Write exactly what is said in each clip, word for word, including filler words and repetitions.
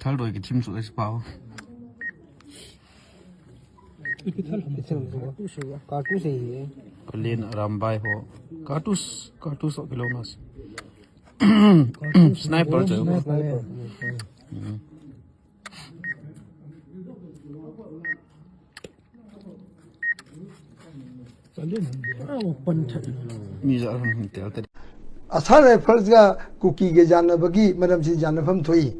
ꯊꯔꯣꯏꯒꯤ ꯊꯤꯝꯁꯨ ꯑꯩꯁꯨ ꯄꯥꯎ꯫ ꯀꯥꯂꯦꯟ ꯑꯔꯥꯝꯕꯥꯏ ꯍꯣ꯫ ꯀꯥꯔꯇꯨꯁ, ꯀꯥꯔꯇꯨꯁ ꯑꯣ ꯀꯤꯂꯣꯃꯤꯇꯔ꯫ ꯁ꯭ꯅꯥꯏꯄꯔ ꯆꯠꯂꯣ꯫ ꯎꯝ꯫ ꯃꯤꯁꯨ ꯑꯗꯨꯝ ꯇꯦꯜ ꯇꯦꯜ꯫ ꯑꯁꯥꯝ ꯔꯥꯏꯐꯜꯁꯒ ꯀꯨꯀꯤꯒ ꯌꯥꯅꯕꯒꯤ ꯃꯔꯝꯁꯤ ꯌꯥꯅꯐꯝ ꯊꯣꯛꯏ꯫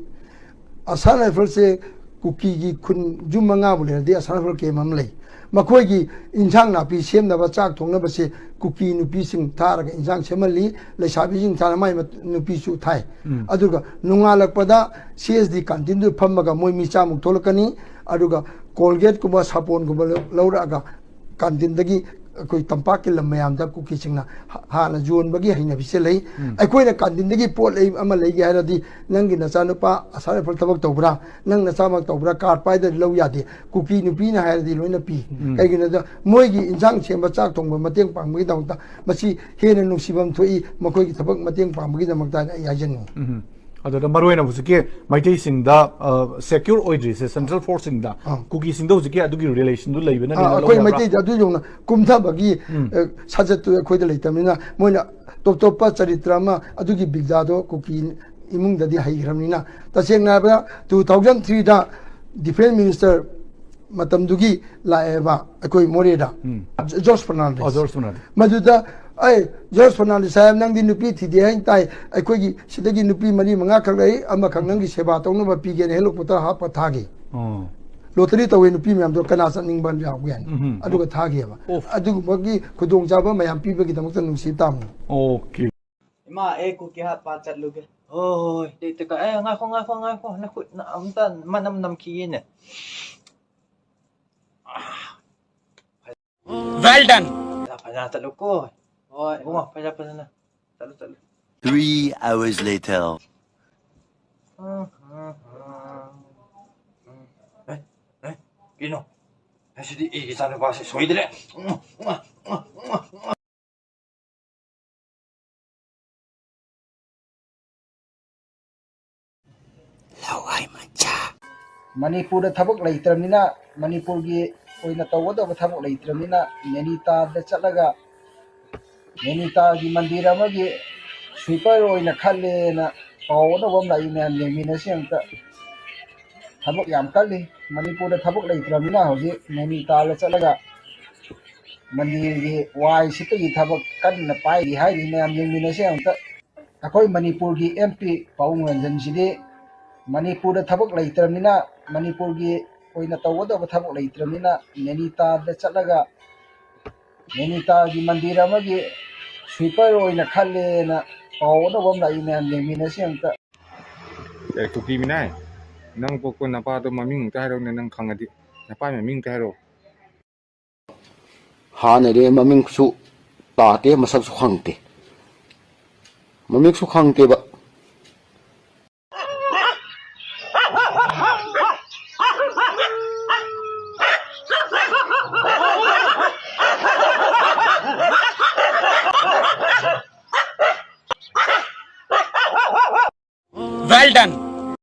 ꯑꯁꯥꯝ ꯔꯥꯏꯐꯜꯁꯦ ꯀꯨꯀꯤꯒꯤ ꯈꯨꯟ ꯌꯨꯝ ꯃꯉꯥꯕꯨ ꯂꯩꯔꯗꯤ ꯑꯁꯥꯝ ꯔꯥꯏꯐꯜ ꯀꯦꯝ ꯑꯃ ꯂꯩ꯫ ꯃꯈꯣꯏꯒꯤ ꯏꯟꯁꯥꯡ ꯅꯥꯄꯤ ꯁꯦꯝꯅꯕ, ꯆꯥꯛ ꯊꯣꯡꯅꯕꯁꯦ ꯀꯨꯀꯤ ꯅꯨꯄꯤꯁꯤꯡ ꯊꯥꯔꯒ ꯏꯟꯁꯥꯡ ꯁꯦꯝꯍꯜꯂꯤ꯫ ꯂꯩꯁꯥꯕꯤꯁꯤꯡ ꯊꯥꯔꯒ ꯃꯥꯏ ꯃꯠ-, ꯅꯨꯄꯤꯁꯨ ꯊꯥꯏ꯫ ꯎꯝ꯫ ꯑꯗꯨꯒ ꯅꯣꯡꯉꯥꯜꯂꯛꯄꯗ ꯁꯤ ꯑꯦꯁ ꯗꯤ ꯀꯥꯟꯇꯤꯟꯗꯨ ꯐꯝꯃꯒ ꯃꯣꯏ ꯃꯤ ꯆꯥꯃꯨꯛ ꯊꯣꯛꯂꯛꯀꯅꯤ꯫ ꯑꯗꯨꯒ ꯀꯣꯜꯒꯦꯠꯀꯨꯝꯕ ꯁꯥꯄꯣꯟꯒꯨꯝꯕ ꯂꯧ-, ꯂꯧꯔꯛꯑꯒ ꯀꯥꯟꯇꯤꯟꯗꯒꯤ ꯑꯩꯈꯣꯏ ꯇꯝꯄꯥꯛꯀꯤ ꯂꯝ ꯃꯌꯥꯝꯗ ꯀꯨꯀꯤꯁꯤꯡꯅ ꯍ-, ꯍꯥꯟꯅ ꯌꯣꯟꯕꯒꯤ ꯍꯩꯅꯕꯤꯁꯦ ꯂꯩ꯫ ꯎꯝ꯫ ꯑꯩꯈꯣꯏꯅ ꯀꯥꯟꯇꯤꯟꯗꯒꯤ ꯄꯣꯠ ꯂꯩ ꯑꯃ ꯂꯩꯒꯦ ꯍꯥꯏꯔꯗꯤ, "ꯅꯪꯒꯤ ꯅꯆꯥꯅꯨꯄꯥ ꯑꯁꯥꯝ ꯔꯥꯏꯐꯜ ꯊꯕꯛ ꯇꯧꯕ꯭ꯔꯥ? ꯅꯪ ꯅꯆꯥꯃꯛ ꯇꯧꯕ꯭ꯔꯥ?" ꯀꯥꯔꯗ ꯄꯥꯏꯗ꯭ꯔꯗꯤ ꯂꯧ ꯌꯥꯗꯦ꯫ ꯀꯨꯀꯤ ꯅꯨꯄꯤꯅ ꯍꯥꯏꯔꯗꯤ ꯂꯣꯏꯅ ꯄꯤ꯫ ꯎꯝ꯫ ꯀꯩꯒꯤꯅꯣꯗ, ꯃꯣꯏꯒꯤ ꯏꯟꯁꯥꯡ ꯁꯦꯝꯕ, ꯆꯥꯛ ꯊꯣꯡꯕ ꯃꯇꯦꯡ ꯄꯥꯡꯕꯒꯤꯗꯃꯛꯇ ꯃꯁꯤ ꯍꯦꯟꯅ ꯅꯨꯡꯁꯤꯐꯝ ꯊꯣꯛꯏ, ꯃꯈꯣꯏꯒꯤ ꯊꯕꯛ ꯃꯇꯦꯡ ꯄꯥꯡꯕꯒꯤꯗꯃꯛꯇ ꯍꯥꯏꯅ ꯑꯩ ꯍꯥꯏꯖꯅꯤꯡꯉꯤ꯫ ꯎꯝ꯫ ꯑꯗꯨꯗ ꯃꯔꯨꯑꯣꯏꯅ ꯍꯧꯖꯤꯛꯀꯤ ꯃꯩꯇꯩꯁꯤꯡꯗ, ꯑ, ꯁꯦꯀ꯭ꯌꯨꯔ ꯑꯣꯏꯗ꯭ꯔꯤꯁꯦ ꯁꯦꯟꯇ꯭ꯔꯦꯜ ꯐꯣꯔꯁꯁꯤꯡꯗ, ꯑꯥ꯫ ꯀꯨꯀꯤꯁꯤꯡꯗ ꯍꯧꯖꯤꯛꯀꯤ ꯑꯗꯨꯒꯤ ꯔꯤꯂꯦꯁꯟꯗꯨ ꯂꯩꯕꯅ ꯑꯥ, ꯅꯤꯅ ꯑꯩꯈꯣꯏ ꯂꯧ ꯌꯥꯕ꯭ꯔꯥ? ꯃꯩꯇꯩꯗ ꯑꯗꯨ ꯌꯧꯅ ꯀꯨꯝꯊꯕꯒꯤ, ꯎꯝ꯫ ꯑ, ꯁꯥꯖꯠꯇꯨ ꯑꯩꯈꯣꯏꯗ ꯂꯩꯇꯕꯅꯤꯅ, ꯃꯣꯏꯅ ꯇꯣꯞ ꯇꯣꯞꯄ ꯆꯔꯤꯇ꯭ꯔ ꯑꯃ ꯑꯗꯨꯒꯤ ꯕꯤꯗ꯭ꯌꯥꯗꯣ ꯀꯨꯀꯤ ꯏꯃꯨꯡꯗꯗꯤ ꯍꯩꯈ꯭ꯔꯕꯅꯤꯅ, ꯇꯁꯦꯡꯅ ꯍꯥꯏꯔꯕꯗ two thousand three ꯗ ꯗꯤꯐꯦꯟꯁ ꯃꯤꯅꯤꯁꯇꯔ ꯃꯇꯝꯗꯨꯒꯤ ꯂꯥꯛꯑꯦꯕ ꯑꯩꯈꯣꯏ ꯃꯣꯔꯦꯗ꯫ ꯎꯝ꯫ ꯖꯣꯔꯖ ꯐꯔꯅꯥꯟꯗꯦꯁ꯫ ꯑꯣ, ꯖꯣꯔꯖ ꯐꯔꯅꯥꯟꯗꯦꯁ꯫ ꯃꯗꯨꯗ, "ꯑꯩ, ꯖꯣꯔꯖ ꯐꯔꯅꯥꯟꯗꯦꯁ ꯁꯥꯍꯦꯕ, ꯅꯪꯗꯤ ꯅꯨꯄꯤ ꯊꯤꯗꯦ ꯍꯥꯏꯅ ꯇꯥꯏ, ꯑꯩꯈꯣꯏꯒꯤ ꯁꯤꯗꯒꯤ ꯅꯨꯄꯤ ꯃꯔꯤ ꯃꯉꯥ ꯈꯛ ꯂꯩ, ꯑꯃꯈꯛ ꯅꯪꯒꯤ ꯁꯦꯕꯥ ꯇꯧꯅꯕ ꯄꯤꯒꯦꯅ" ꯍꯦꯂꯤꯀꯣꯞꯇꯔ ꯍꯥꯞꯄ ꯊꯥꯈꯤ꯫ ꯑꯣ꯫ ꯂꯣꯇꯔꯤ ꯇꯧꯋꯦ ꯅꯨꯄꯤ ꯃꯌꯥꯝꯗꯣ ꯀꯅꯥ ꯆꯠꯅꯤꯡꯕ ꯌꯥꯎꯒꯦ ꯍꯥꯏꯅ꯫ ꯎꯝ꯫ ꯑꯗꯨꯒ ꯊꯥꯈꯤꯑꯕ꯫ ꯑꯣ꯫ ꯑꯗꯨꯒꯨꯝꯕꯒꯤ ꯈꯨꯗꯣꯡꯆꯥꯕ ꯃꯌꯥꯝ ꯄꯤꯕꯒꯤꯗꯃꯛꯇ ꯅꯨꯡꯁꯤ ꯇꯥꯃꯣ꯫ ꯑꯣꯀꯦ꯫ ꯏꯃꯥ, ꯑꯩ ꯀꯨꯀꯤ ꯍꯥꯠꯄ ꯆꯠꯂꯨꯒꯦ꯫ ꯍꯣꯏ, ꯍꯣꯏ, ꯍꯣꯏ꯫ ꯂꯩꯇꯦ ꯀ-, ꯑꯦ, ꯉꯥꯏꯈꯣ, ꯉꯥꯏꯈꯣ, ꯉꯥꯏꯈꯣ꯫ ꯅꯈꯨꯠꯅ ꯑꯝꯇ ꯃꯅꯝ ꯅꯝꯈꯤꯒꯦꯅꯦ꯫ Well done. ꯐꯖ, ꯐꯖꯅ ꯆꯠꯂꯨꯀꯣ꯫ ꯍꯣꯏ, ꯏꯕꯨꯡꯉꯣ, ꯐꯖ, ꯐꯖꯅ꯫ ꯆꯠꯂꯨ, ꯆꯠꯂꯨ꯫ Three hours later. ꯑꯦ, ꯑꯦ, ꯀꯩꯅꯣ? ꯉꯁꯤꯗꯤ ꯑꯩꯒꯤ ꯏꯆꯥꯅꯨꯄꯥꯁꯦ ꯁꯣꯏꯗ꯭ꯔꯦ꯫ ꯃꯅꯤꯄꯨꯔꯗ ꯊꯕꯛ ꯂꯩꯇ꯭ꯔꯕꯅꯤꯅ, ꯃꯅꯤꯄꯨꯔꯒꯤ ꯑꯣꯏꯅ ꯇꯧꯒꯗꯕ ꯊꯕꯛ ꯂꯩꯇ꯭ꯔꯕꯅꯤꯅ, ꯅꯦꯅꯤꯇꯥꯜꯗ ꯆꯠꯂꯒ ꯅꯦꯅꯤꯇꯥꯜꯒꯤ ꯃꯟꯗꯤꯔ ꯑꯃꯒꯤ ꯁ꯭ꯋꯤꯄꯔ ꯑꯣꯏꯅ ꯈꯜꯂꯦꯅ ꯄꯥꯎ ꯑꯅꯧꯕ ꯑꯃ ꯂꯥꯛꯏ꯫ ꯃꯌꯥꯝ ꯌꯦꯡꯃꯤꯟꯅꯁꯤ ꯑꯝꯇ꯫ ꯊꯕꯛ ꯌꯥꯝ ꯀꯜꯂꯤ꯫ ꯃꯅꯤꯄꯨꯔꯗ ꯊꯕꯛ ꯂꯩꯇ꯭ꯔꯕꯅꯤꯅ ꯍꯧꯖꯤꯛ ꯅꯦꯅꯤꯇꯥꯜꯗ ꯆꯠꯂꯒ ꯃꯟꯗꯤꯔꯒꯤ ꯋꯥꯏ ꯁꯤꯠꯄꯒꯤ ꯊꯕꯛ ꯀꯟꯅ ꯄꯥꯏꯔꯤ ꯍꯥꯏꯔꯤ꯫ ꯃꯌꯥꯝ ꯌꯦꯡꯃꯤꯟꯅꯁꯤ ꯑꯝꯇ꯫ ꯑꯩꯈꯣꯏ ꯃꯅꯤꯄꯨꯔꯒꯤ ꯑꯦꯝ ꯄꯤ ꯄꯥꯕꯨꯡ ꯔꯟꯖꯟꯁꯤꯗꯤ ꯃꯅꯤꯄꯨꯔꯗ ꯊꯕꯛ ꯂꯩꯇ꯭ꯔꯕꯅꯤꯅ, ꯃꯅꯤꯄꯨꯔꯒꯤ ꯑꯣꯏꯅ ꯇꯧꯒꯗꯕ ꯊꯕꯛ ꯂꯩꯇ꯭ꯔꯕꯅꯤꯅ, ꯅꯦꯅꯤꯇꯥꯜꯗ ꯆꯠꯂꯒ ꯅꯦꯅꯤꯇꯥꯜꯒꯤ ꯃꯟꯗꯤꯔ ꯑꯃꯒꯤ ꯁ꯭ꯋꯤꯄꯔ ꯑꯣꯏꯅ ꯈꯜꯂꯦꯅ ꯄꯥꯎ ꯑꯅꯧꯕ ꯑꯃ ꯂꯥꯛꯏ꯫ ꯃꯌꯥꯝ ꯌꯦꯡꯃꯤꯟꯅꯁꯤ ꯑꯝꯇ꯫ ꯑꯦ, ꯀꯨꯀꯤ ꯃꯤꯅꯥꯏ, ꯅꯪ ꯄꯣꯛꯄ ꯅꯄꯥꯗꯣ ꯃꯃꯤꯡ ꯑꯝꯇ ꯍꯥꯏꯔꯛꯎꯅꯦ, ꯅꯪ ꯈꯪꯉꯗꯤ꯫ ꯅꯄꯥ ꯃꯃꯤꯡ ꯑꯝꯇ ꯍꯥꯏꯔꯛꯑꯣ꯫ ꯍꯥꯟꯅꯗꯤ ꯃꯃꯤꯡꯁꯨ ꯇꯥꯗꯦ, ꯃꯁꯛꯁꯨ ꯈꯪꯗꯦ꯫ ꯃꯃꯤꯡꯁꯨ ꯈꯪꯗꯦꯕ꯫ Well done.